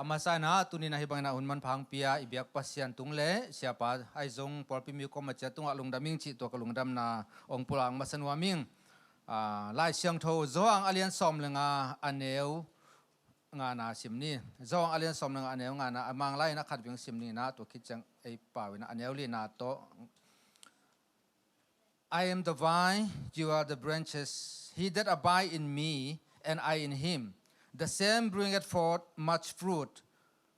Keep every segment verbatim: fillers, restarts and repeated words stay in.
A masa in ah tuni in ah hih bangin ah hun manpha hong pia i biak Pasian tung le siapa ahi zong pawlpi mi kawm a ciat tungah lungdam ing cih tua ka lungdamna hong pulak masa nuam ing. Ah, Lai Siangtho Johan a lian sawm le nga a neu ngana sim ni. Johan a lian sawm le nga a neu ngana, a Manglai in ah khat veng sim ni in ah, tua khit ciang ei pau in ah a neu lina tawh. "I am the vine, you are the branches. He that abide in me, and I in him, the same bringeth forth much fruit.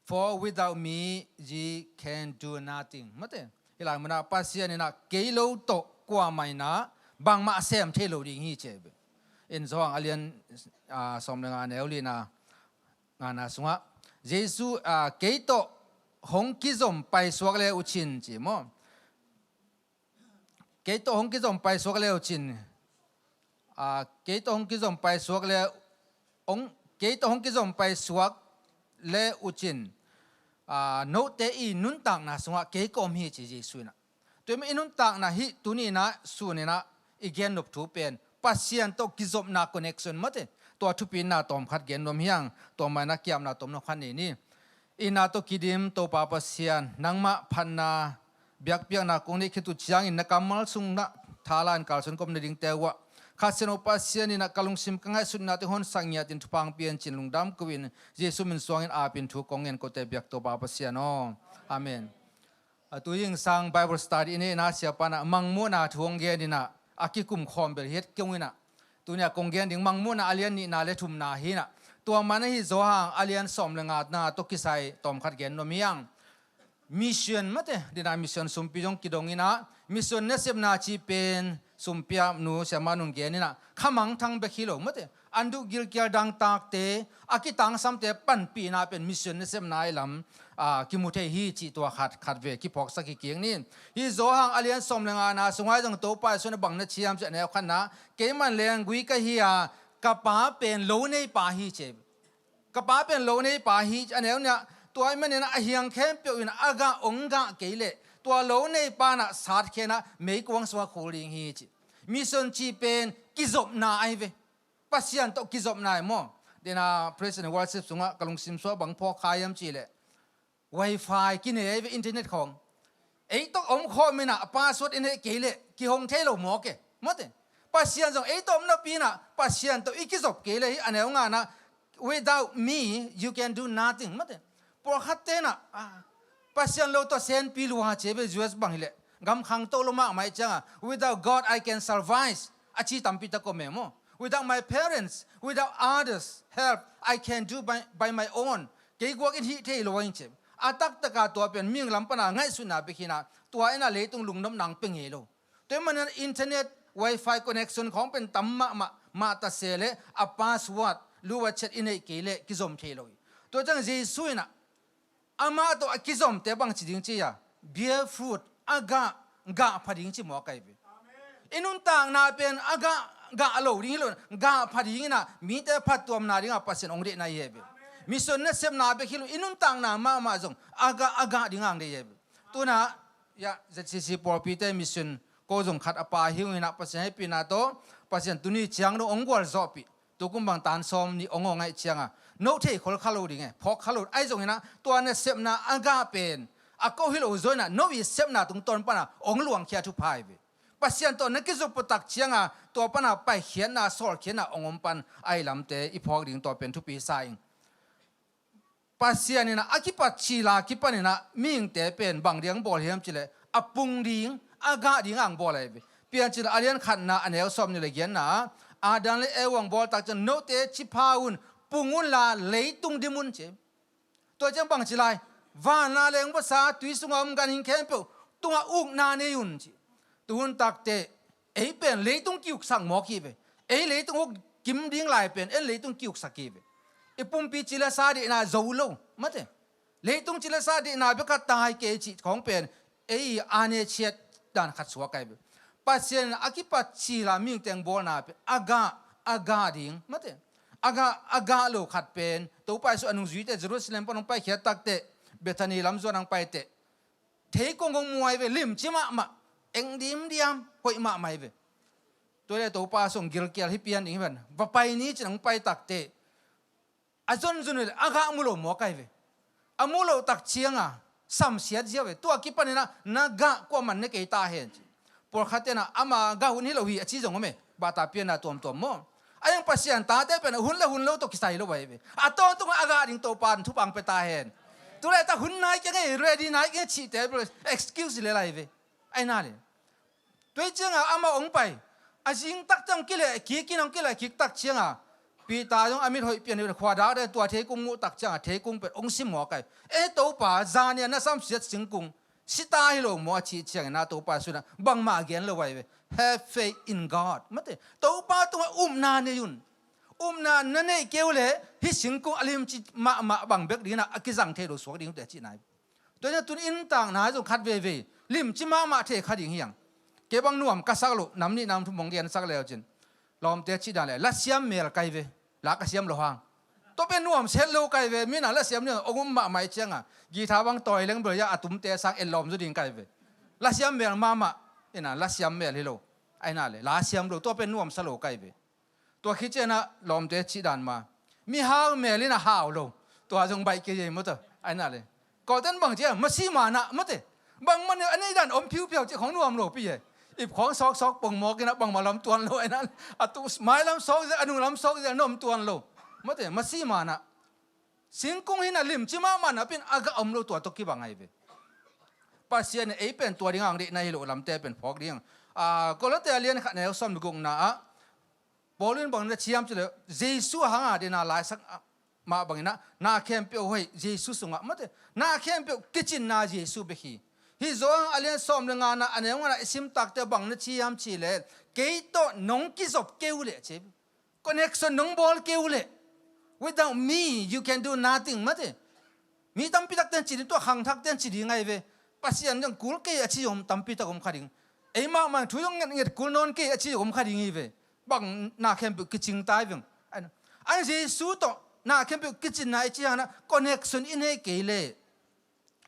For without me ye can do nothing." Mate, hih lai munah Pasian in ah kei lo tawh kuamah in ah bangmah sem thei lo ding hi ci hi ve. In Johan a lian, ah, sawm le nga a neu lina ngana sungah Jesu, ah, "Kei tawh hong kizom paisuak le uh cin," ci maw? "Kei tawh hong kizom paisuak le uh cin, ah, kei tawh hong kizom paisuak le, hong, kei tawh hong kizom paisuak le uh cin, ah, note i nuntakna sungah kei ka om hi," ci Jesu in ah. Tua i nuntakna hih tuni in ah, sun in ah i gennop thu pen Pasian tawh kizopna connection mate. Tua thupina tawm khat gen nuam hi hang, tua mah in ah kiamna tawm nuam khat nei ni. Itna tawh kidim Topa Pasian, nangmah phatna biakpiakna kong neih khit uh ciangin na kammal sungah thalang kalsuan ka om nadingte uh ah Kha Siangtho Pasian in ah ka lungsim ka ngaihsutnate hong honsak ngiat in thupha hong pia in ci-in lungdam ko-in Jesu min suangin ap in thu kong ngen kote biak Topa Pasian aw. Amen. A tu zingsang Bible study i neihna siapa in ah Mangmuhna thu hong gen in ah a kikum khawm bel hi het kei ung in ah, tuni a kong gen ding Mangmuhna a lian nihna le thumna hi in ah, tua mah in ah hih Johan a lian sawm le ngana tawh kisai tawm khat gen nuam hi hang. Mission mate, dina mission sumpi zong kidong in ah, mission nasepna cih pen sumpiap nu siamah nun gen in ah kha mangthang bek hi lo mate, an duh gilkial dangtakte, a kitangsamte panpihna pen mission nasepna ahi lam, ah, kimu thei hi cih tua khat, khat vei kiphawksak hi kik ni. Hih Johan a lian sawm le ngana sungah zong Topa Jesu in ah bang na ci hiam cih a neu khatna, "Keimah leng gui ka hi a, ka Pa pen lo neipa hi," ci. "Ka Pa pen lo neipa hi," a neu nih ah, tua ahih manin ah a hiang khempeuh in ah a gah hong gah kei leh tua lo neipa in ah sat khin ah meikuang sungah khul ding hi ci. Mission cih pen kizopna ahi ve. Pasian tawh kizopna hi maw. Dina praise and worship sungah ka lungsim sungah bang phawk kha hiam cih leh, wifi kinei ahi ve, internet khawng. Ei tawh om khawm in ah password i neih kei leh kihong thei lo mawk e. Mate. Pasian zong ei tawh om napi in ah Pasian tawh i kizop kei leh hih a neu ngana, "Without me you can do nothing." Mate. Pawlkhatte in ah, ah, Pasian lo tawh senpi lua ci ve, U S bang hi leh. Gam khangto lo mahmah ahih ciangah, "Without God I can survive," a ci tampi tak om e maw. "Without my parents, without others' help, I can do by, by my own." Kei guak in hih thei lo ahi ci. A taktak a tua pen mihing lam pan a ngaihsutna bek hi in ah, tua in ah leitung lungnopna hong pia ngei lo. Tua ahih manin ah internet, wifi connection khawng pen tam mahmah, mah ta se leh a password, luva chet i neih kei leh kizom thei lo hi. Tua ciang Jesu in ah amah tawh a kizomte bangci ding ci hiam, bear fruit, a gah, gah pha ding ci mawk ahi ve. I nuntakna pen a gah, gah lo ding hi lo, gah pha ding in ah mite phattuamna dingah Pasian hong deihna hi ve. Mission nasepna bek hi lo, i nuntakna mahmah zong a gah, a gah dingah hong deih hi ve. Tu in ah, ya, Z C C pawlpite mission ko zong khat a pa hi ung in ah Pasian hehpihna tawh Pasian tuni ciang dong hong gualzawhpih. Tukum bang tan sawm nih hong aw ngaih ciangah no thei khol kha lo ding e, phawk kha lo. Ahi zongin ah tua nasepna a gah pen a ko hi lo zaw in ah no i sepna tungtawn pan a hong luangkhia thupha hi ve. Pasian tawh na kizop pawtak ciangah tua pan a paikhiatna, sawlkhiatna hong om pan ahi lamte i phawk ding tua pen thupi sa ing. Pasian in ah a kipat cil a kipan in ah mihingte pen bang ding hong bawl hiam cih leh a pung ding, a gah ding hong bawl ahi ve. Piancil a lian khatna a neu sawm nih le giatna, Adam le Eva hong bawl tak ciang, "Note ci pha un, pung unla leitung dim un," ci. Tua ciang bangci lai, "Van a leng vasa, tui sungah om ganhing khempeuh tungah ukna nei un," ci. Tu hun takteh ei pen leitung ki-uksak mawk hi ve. Ei leitung uk kim ding lai pen ei leitung ki-uksak hi ve. I pumpi ci le sa deihna zo lo, mate. Leitung ci le sa deihna bek a tai kei cih khawng pen ei a ne ciat dan khat suak ahi ve. Pasian in a kipat cil a mihingte hong bawlna pen a gah, a gah ding, mate. A gah, a gah lo khat pen Topa Jesu a nungzuite Jerusalem pan hong paikhiat takteh, Bethany lam zuan hong paiteh, thei kong hong muai ve, limci mahmah, eng dimdiam, hoih mahmah hi ve. Tua leh Topa sung gilkial hi pian ding hi ven. Va pai ni ci-in hong pai takteh a zonzon uh leh a gah mu lo mawk ahi ve. A mu loh tak cianga samsiat ziau ve. Tua kipaninah na gah kuaman ne kei ta hen ci. Pawlkhat tenah ama gah hun hi lo hi a ci zong om e. Bahta pianna tuamtuam maw? A yang Pasian tate pen hun le hun lo tawh kisai lo ahi ve. A tawntungah a gah ding Topa in thupha pia ta hen. Tulaitak hun nai keng e, ready nai keng e cihte excuse le lai ve. Aina le. Tua hi cianga amah hong pai. A zing tak ciang kileh kik in, hong kileh kik tak cianga Peter zong a mit hoih pian hi, khuadak de tua theikung muh tak cianga theikung pen hong sim mawk ai. E Topa, zania na samsiat singkung si ta hi lo maw a cih ciangin a Topa sunah bangmah a gen lo ai ve. Have faith in God. Mate, Topa tungah upna nei un. Upna na neih kei uh leh hih singkung a limci mahmah bang bek dinginah a kizang thei lo suak ding uh teh a cihna hi. Tua hi ciang tun i nuntakna zong khat veivei limci mahmah thei kha ding hi hang. Kei bang nuam ka sak loh nam nih nam thum hong gensak leu cin, lawmte cih dan le lasiam mel kai ve. La ka siam lo hang. Tua pen nuam set lo kai ve. Mina lasiam nih hong um mahmah i cianga guitar bang tawi leng bel ya a tumte sang en lawm zaw ding kai ve. Lasiam mel mahmah. Ina lasiam mel hi lo. Aina le lasiam lo, tua pen nuamsa lo kai ve. Tua khit cianah lawmte cih dan ma, mihau mel in a hau lo. Tua zong baih kei ei maw tua. Aina le Kawlten bang cia masi manah mate. Bangmah a nei dan om phiuphiau cih khong nuam lo pi e. Ip khong sawksawk pongmawk inah bangmah lam tuan lo. Aina a tu mailam sawk zia, a nunglam sawk zia na om tuan lo. Mate, masi manah singkung hinah limci mahmah napin a gah om lo, tua tawh kibang ahi ve. Pasian in ei pen tua dingah ang deihna hi lo lamte pen phawk ding. Kolose a lian khat neu sawm le gukna ah Paul in bang na ci hiam cih leh Jesu a hanga dena laisak mah banginah na khempeuh hoih Jesu sungah mate, na khempeuh kicinna Jesu bek hi. Hih Johan a lian sawm le ngana a neu ngana i sim takte bang na ci hiam cih leh kei tawh nong kizop kei uh leh ci. Connection nong bawl kei uh leh, without me you can do nothing mate. Mi tampi takte an ci ding, tua khangthakte an ci ding ahi ve. Pasian zong kul kei a ci zong tampi tak om kha ding. Ei mahmah thu zong ngetnget kul nawn kei a ci zong om kha ding hi ve. Bang na khempeuh kicing ta hi veng. An Jesu tawh na khempeuh kicinna i ci hangna connection i nei kei leh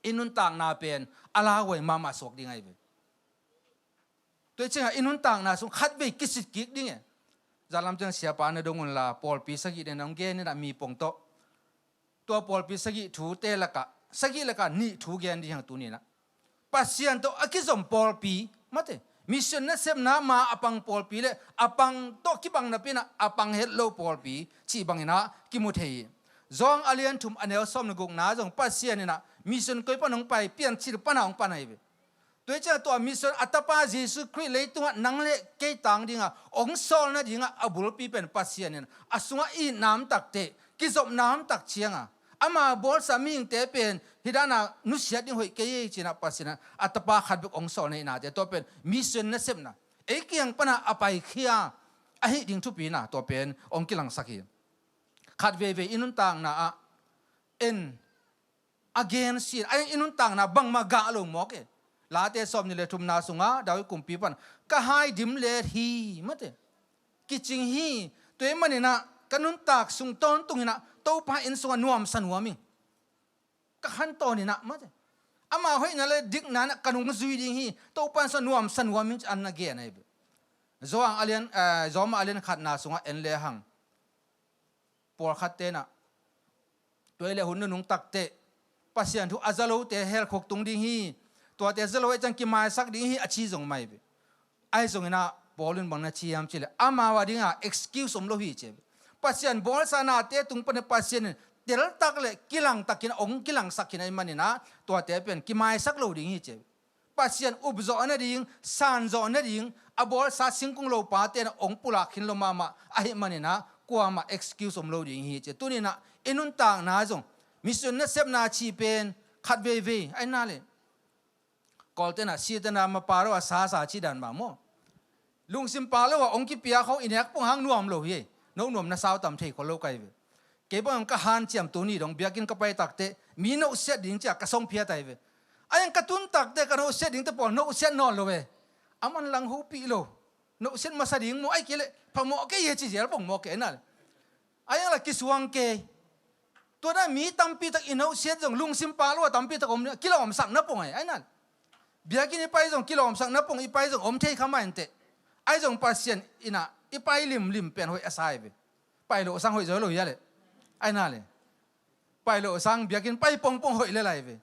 i nuntakna pen a lauhuai mahmah suak ding ahi ve. Tua hi ciangah i nuntakna sung khatvei kisit kik ding e. Zanlam ciang siapa na dong unla pawlpi sagih den hong gen inah mi pong tawh. Tua pawlpi sagih thute lakah sagih lakah nih thu gen ding hang tuninah. Pasian tawh a kizom pawlpi mate, mission nasepna ma a pang pawlpi le a pang tawh kibang napinah a pang het lo pawlpi cih banginah kimu thei hi. Johan a lian thum a neu sawm le gukna zong Pasian inah mission koi pan hong pai, piancil pana hong pan ahi ve. Tua hi ciang tua mission a tapa Jesu Khrih leitungah nang le kei tang dinga hong sawl nadinga a bulpi pen Pasian in a sungah itna om takte, kizopna om tak cianga ama bawlsa mihingte pen hih dana nusiat ding hoih kei ei cinah Pasian in a tapa khat bek hong sawl na hihnate, tua pen mission nasepna ei kiang pana a paikhia ahih ding thupina tua pen hong kilangsak hi. Khat veivei i nuntakna ah en a gensiat a i nuntakna bangmah gah lo mawk e. Late sawm nih le thumna sungah David kumpi pan ka hai dim let hi mate, kicing hi. Tua hi maninah ka nuntak sung tawntunginah Topa inn sungah nuamsa nuam ing. Ka khantawn inah mate, ama hoihna le dikna inah ka nung zui ding hi. Topa inn sungah nuamsa nuam ing ci an na gen ahi ve. Zawang a lian, eh, Zawma a lian khatna sungah en lehang pawlkhat tenah tua hi leh hun nunung takte Pasian thu a za lote helkhuk tung ding hi. Tuate za lo ahih ciang kimaisak ding hi a ci zong mai ve. Ahi zonginah Paul in bang na ci hiam cih leh amau a dinga excuse om lo hi ci ve. Pasian bawlsa nate tung panin Pasian in teltak le kilangtakin hong kilangsak khin ahih maninah tuate pen kimaisak lo ding hi ci ve. Pasian upzawh nading, sanzawh nading a bawlsa singkung lopa tenah hong pulak khin lo mahmah ahih maninah kuamah excuse om lo ding hi ci. Tuninah i nuntakna zong mission nasepna cih pen khat veivei aina le Kawltenah sitena mapa lo a sasa cih dan mah maw? Lungsim pa lo a hong kipia khong i nek pong hang nuam lo hi. No nuam na sau tam thei khol lo kai ve. Kei bang ka hanciam tuni dong biakinn ka pai takte mi nohsiat ding cia ka song phiat ai ve. A yang ka tun takte ka nohsiat dingte pawl nohsiat nawn lo ve. A man lang hopih lo. Nohsiat masa ding maw, ai kei leh phamawh kei hi ci zel pong maw kei nal. A yang la kisuang kei. Tua dan mi tampi tak i nohsiat zong lungsim pa lo a tampi tak om kilawmsak na pong ai, ai nal. Biakinn i pai zong kilawmsak na pong i pai zong om thei kha mah inteh. Ai zong Pasian inah i pai limlim pen hoih a sai ve. Pai lo sang hoih zaw lo hia le. Aina le. Pai loh sang biakinn pai pongpong hoih le lai ve.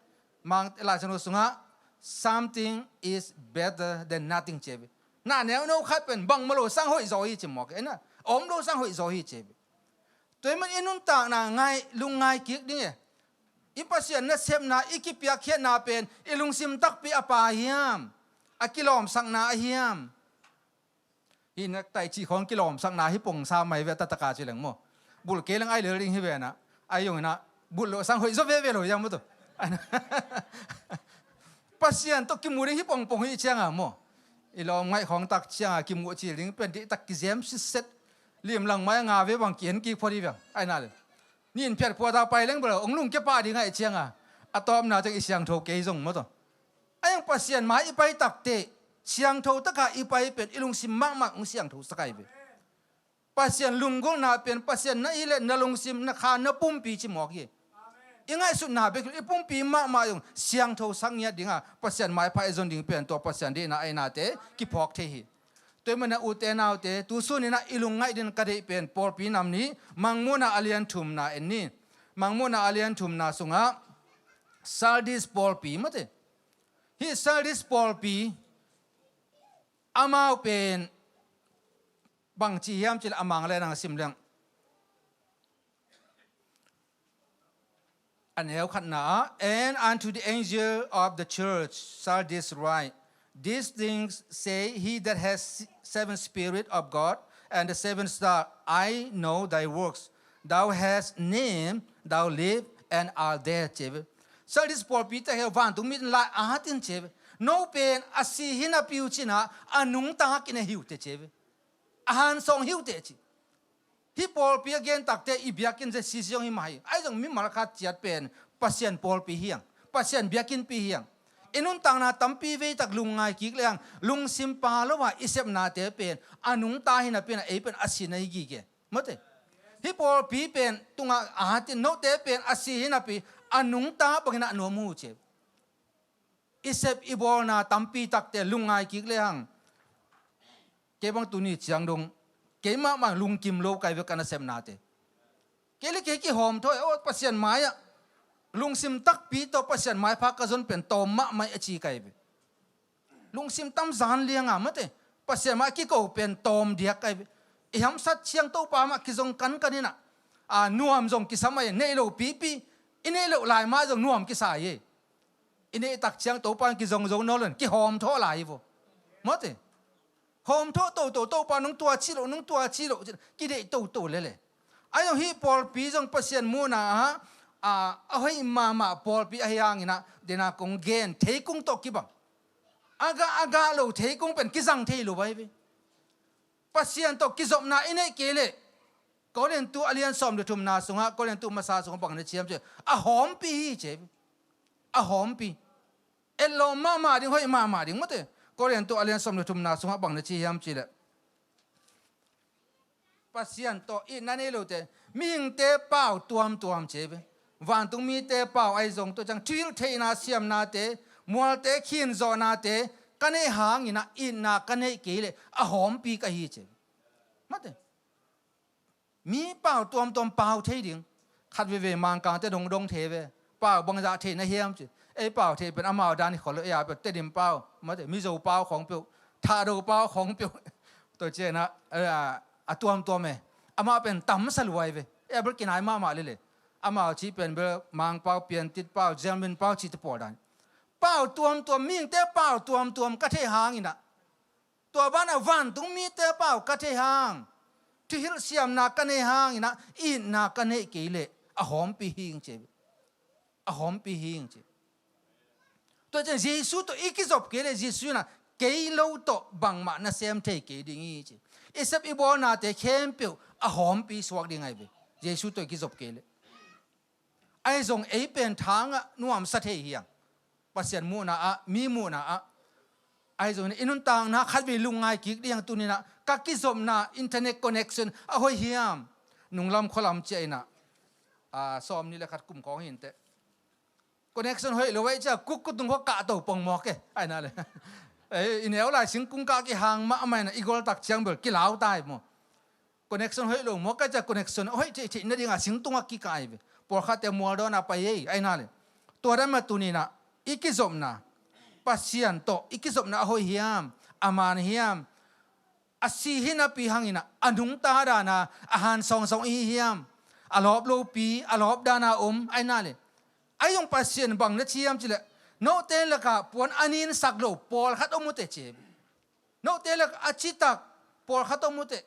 Mang Lai Siangtho sungah, "Something is better than nothing," ci ve. Na neuno khat pen bangmah loh sang hoih zaw hi ci mawk e. Na om loh sang hoih zaw hi ci ve. Tua hi man i nuntakna ngai, lungngai kik ding e. I Pasian nasepna, i kipiakkhiatna pen i lungsim takpi a pha hiam? A kilawmsakna a hiam? Hih nak tai cih khawng kilawmsakna hi pongsa mai ve, a taktak a ci leng maw. Bulh kei leng ai lel ding hi ve na. Ai zong ina bulh loh sang hoih zaw veve lo hiam maw tawh. Pasian tawh kimu ding hi pongpong hi cianga maw. I lawm ngaih khawng tak cianga kimuh cil ding pen dihtak kizem sitset. Lim lang mai a nga ve bang ki-en kik phot hi ve. Ai na le. Nin phiat phuat a pai leng bel hong lungkia pah ding ahih cianga, a tawpna ciang i siangtho kei zong maw tawh. Ahi zong Pasian mai i pai takteh, siangtho taka i pai pen i lungsim mahmah hong siangtho sak ahi ve. Pasian lunggulhna pen Pasian na i le na lungsim, na kha, na pumpi ci mawk hi. I ngaihsutna bek hi lo, i pumpi mahmah zong siangtho sak ngiat dinga Pasian maipha i zon ding pen tua Pasian deihna a inate kiphawk thei hi. Tua hi mana ute naute, tu sun ina i lungngaih ding ka deih pen pawlpi nam ni, Mangmuhna a lian thumna en ni. Mangmuhna a lian thumna sungah Sardis pawlpi mate. Hih Sardis pawlpi amau pen bangci hiam cih leh a mang le nang sim leng. A neu khatna ah, "And unto the angel of the church Sardis write, these things say he that has seven spirit of God and the seven star, I know thy works. Thou hast name, thou live, and art dead," ci ve. Sardis pawlpi te he vantung mit lai a hatin ci ve. No pen a si hi napi uh cina a nungta kine hi uh te ci ve. A hansawng hi uh te ci. Hih pawlpi a gen takte i biakinn zia sisi zong hi mah hi. Ahi zong mimal khat ciat pen Pasian pawlpi hi hang, Pasian biakinnpi hi hang. I nuntakna tampi veitak lungngai kik le hang, lungsim pha lo a i sepnate pen a nungta hi napi in a ei pen a si na hi gige. Mate. Hih pawlpi pen tungah a hatin note pen a si hi napi a nungta bangin a nuam uh ci. I sep i bawlna tampi takte lungngai kik le hang. Kei bang tuni ciang dong, kei mahmah lungkim lo kai ve ka nasepnate. Kei le kei kihawmthaw e, aw Pasian mai-ah lungsim takpi tawh Pasian maipha ka zon pen tawm mahmah a ci kai ve. Lungsim tam zan lianga mate, Pasian mai kiko pen tawm diak kai ve. I hamsat ciang Topa mah kizong kankan inah, a, nuam zong kisam a, neih lo pipi, i neih loh lai mah zong nuam kisa hi. I neih tak ciang Topa in kizong zo nawn lo in kihawmthawh lai hi vo. Mawte. Hawmthawh toto, Topa nong tua ci lo, nong tua ci lo, kideih toto lele. Ahi zong hih pawlpi zong Pasian muhna ah, a, a hoih mahmah pawlpi ahi hanginah, dena kong gen, theikung tawh kibang. A gah, a gah lo theikung pen kizang thei lo vai ve. Pasian tawh kizopna i neih kei leh, Korintu a lian sawm le thumna sungah, Korintu masa sungah bang na ci hiam cih leh, a hawmpi hi ci hi. A hawmpi. Etlawm mahmah ding, hoih mahmah ding mawte. Korintu a lian sawm le thumna sungah bang na ci hiam cih leh, Pasian tawh itna nei lote, mihingte pau tuamtuam ci hi ve. Vantungmite pau ahi zong tua ciang thuhilh theihna siamnate, mualte khinzawhnate ka neih hanginah itna ka neih kei leh a hawmpi ka hi ci hi. Mate. Mi pau tuamtuam pau thei ding. Khat veve Mangkangte dong dong thei ve. Pau bangzah thei na hiam ci. Ei pau thei pen amau dan hi khol lo, ei a pen Tedim pau, mate, Mizo pau khawng peuh, Thado pau khawng peuh. Tua cianah, eh, a, a tuamtuam e. Amau pen tamsa luai ve. Ei a bel kinai mahmah lele. Amau cih pen bel Mang pau, Piantit pau, Zenmin pau cihte pawl dan. Pau tuamtuam, mihingte pau tuamtuam ka theih hanginah, tua banah vantungmite pau ka theih hang, thuhilh siamna ka neih hanginah itna ka neih kei leh a hawmpi hi ing ci hi. A hawmpi hi ing ci hi. Tua ciang Jesu tawh i kizop kei leh Jesu inah kei lo tawh bangmah na sem thei kei ding hi ci hi. I sep i bawlnate khempeuh a hawmpi suak ding ahi ve. Jesu tawh i kizop kei leh. Ahi zong ei pen thangah nuamsa thei hi hang. Pasian muhna ah, mi muhna ah. Ahi zong i nuntakna khatvei lungngai kik ding hang tuninah ka kizopna internet connection a hoih hiam? Nunglam khualam ciah inah, a, sawm nih le khat kum khawng hinteh. Connection hoih lo ahi ciah kukkutung khua kahto pongmawk e. Ahi na le. Ei, i neu lai singkung kah kihang mahmah inah i goltak ciang bel kilau ta hi maw. Connection hoih lo maw, ka ciah connection hoih theihtheih nadinga singtungah kikah hi ve. Pawlkhatte mualdawnah pai ei, aina le. Tua dan mah tuninah i kizopna, Pasian tawh i kizopna a hoih hiam, a man hiam? A si hi napi hanginah a nungta dana a han sawngsawng i hi hiam? A lawp lopi, a lawp dana om, aina le. Ahi zong Pasian bang na ci hiam cileh, note lakah puan a ninsak lo pawlkhat om uh teh ci. Note lak a citak pawlkhat om uh teh.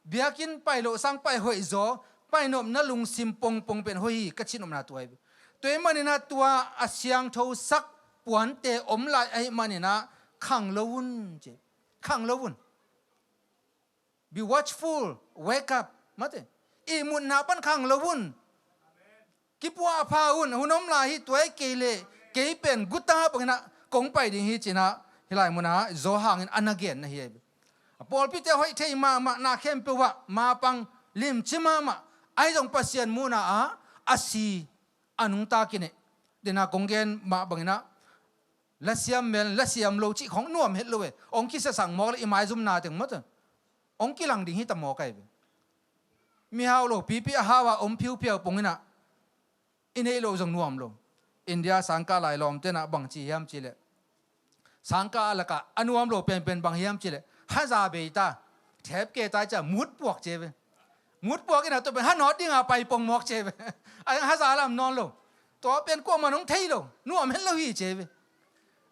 Biakinn pai loh sang pai hoihzaw, pai nopna lungsim pongpong pen hoih hi ka cih nopna tua hi. Tua ahih maninah tua a siangthosak puante om lai ahih maninah khang lo un ci. Khang lo un. Be watchful, wake up. Mate. Ihmutna pan khang lo un. Kipuahpha un, hun om lai hi. Tua hi kei le kei pen guta banginah kong pai ding hi cinah hih lai munah Johan in a na genna hi. A pawlpite hoih thei mahmah, na khempeuh ah mapang limci mahmah, ahi zong Pasian muhna ah a si, a nungta kineh. Dena kong gen mah banginah lasiam mel, lasiam lo cih khong nuam het lo e. Hong kisiasak mawk le i maizumna teng mawt hong kilang ding hi ta mawk ahi ve. Mihau lo pipi a hau a om phiuphiau ponginah i neih loh zong nuam lo. India sangkah lai lawmte nah bang ci hiam cileh, sangkah a lakah a nuam lo penpen bang hiam cileh, haza bei ta, thep ke ta i cia mut puak ce ve. Mut puak inah tua pen hanawt dinga pai pong mawk ce ve. A haza lam nawn lo. Tua pen kuaman hong thei lo, nuam het lo hi ce ve.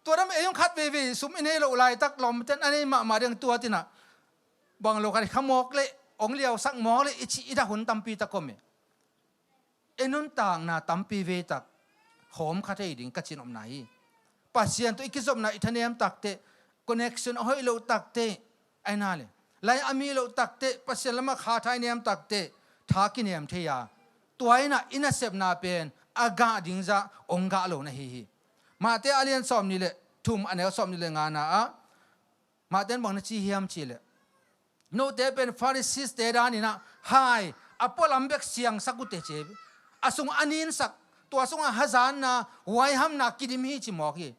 Tua dam ei hong khat veivei sum i nei loh laitak lawmten a nei mahmah ding tua tinah bang lo khat i kha mawk le, hong liausak mawk le i cih i dak hun tampi tak om e. I nuntakna tampi veitak hawm kha thei ding ka cih nopna hi. Pasian tawh i kizopna i thanem takteh, connection a hoih loh takteh, aina le lai a mi loh takteh, Pasian lamah kha thai nem takteh tha kinem thei a, tua inah i nasepna pen a gah ding zah hong gah lo na hi hi. Mahte a lian sawm nih le thum, a neu sawm nih le ngana ah Mahte in bang na ci hiam cihleh, note pen Pharisee-te daninah hai, a pualam bek siangsak uh teh ci hi. A sung a ninsak, tua sungah hazatna, huaihamna kidim hi ci mawk hi.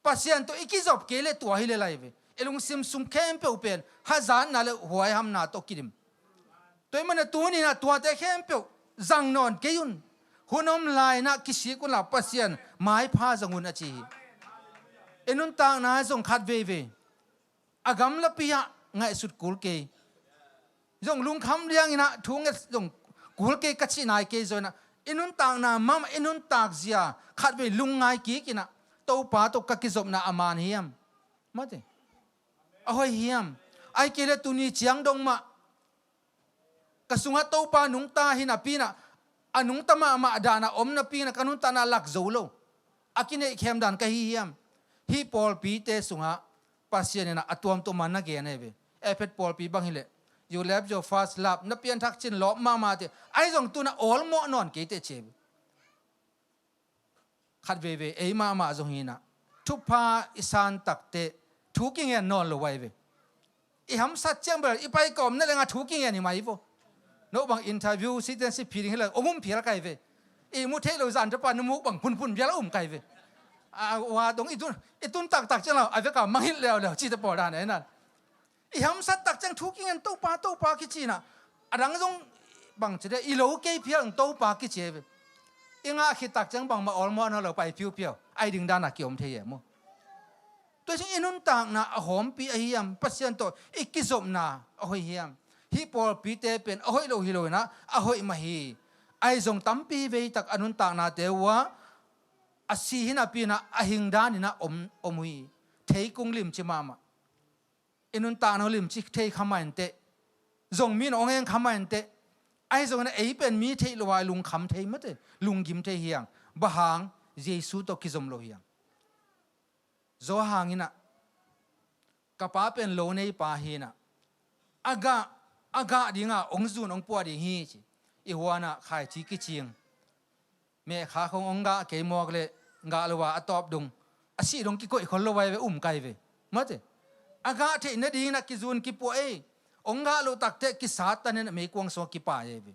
Pasian tawh i kizop kei le tua hi le lai ve. I lungsim sung khempeuh pen hazatna le huaihamna tawh kidim. Tua ahih manin tuninah tuate khempeuh zang nawn kei un. Hun om lai-inah kisik unla Pasian maipha zang un a ci hi. I nuntakna zong khat veivei a gamlapi-ah ngaihsut kul kei, zong lungkham lianginah thu nget zong kul kei ka cih nai kei zaw inah, i nuntakna mahmah, i nuntak zia khatvei lungngai kikinah Topa tawh ka kizopna a man hiam? Mate. A hoih hiam? Ahih kei le tuni ciang dong mah ka sungah Topa nungta hi napi-inah, a nungta mahmah danah om napi-inah ka nuntakna lak zo lo, a kineihkhem dan ka hi hiam? Hih pawlpite sungah Pasian inah a tuamtuam a na gen ahi ve. Efesa pawlpi bang hileh, "You left your first love." Na pianthak cin lawp mahmah teh, ahi zong tunah awlmawh nawn kei teh ci hi ve. Khat veivei ei mahmah zong hinah thupha i san takteh thu kingen nawn lo ahi ve. I hamsat ciang bel i pai kawm na lengah thu kingen hi mai vo. No bang interview, citizenship phi ding hileh hong um phial kai ve. I mu theih lo zan tapa na muk bang phunphun bial a um kai ve. A, wa dong i tun, i tun taktak ciang lo a veka mangilh leuleu cite pawl dan e nan. I hamsat tak ciang thu kingen Topa, Topa kici inah, a dang zong bang ci de, i lo kei phial in Topa kici hi ve. I ngah khit tak ciang bangmah awlmawh nawn lo pai phiuphiau, ahi ding danah kiom thei e maw? Tua ciang i nuntakna a hawmpi ahi hiam? Pasian tawh i kizopna a hoih hiam? Hih pawlpite pen a hoih lo hi lo inah a hoih mah hi. Ahi zong tampi veitak a nuntaknate uhah a si hi napi-inah a hing daninah om, om uh hi. Theikung limci mahmah. I nuntakna uh limci thei kha mah inteh. Zong mi in hong eng kha mah inteh. Ahi zongin ei pen mi theih lo a lungkham thei mate, lunggim thei hi hang. Bang hang? Jesu tawh kizom lo hi hang. Johan inah, "Ka Pa pen lo neipa hinah, a gah, a gah dinga hong zun hong puah ding hi," ci. I huanah khaici kicing. Mehkha khong hong gah kei mawk le gah lo a, a tawp dong a sih dong kikoih khol lo vai ve, um kai ve. Mate. A gah theih nadingin a kizun kipuah ei. Hong gah loh takteh kisat tanin a meikuang sungah kipai ei ve.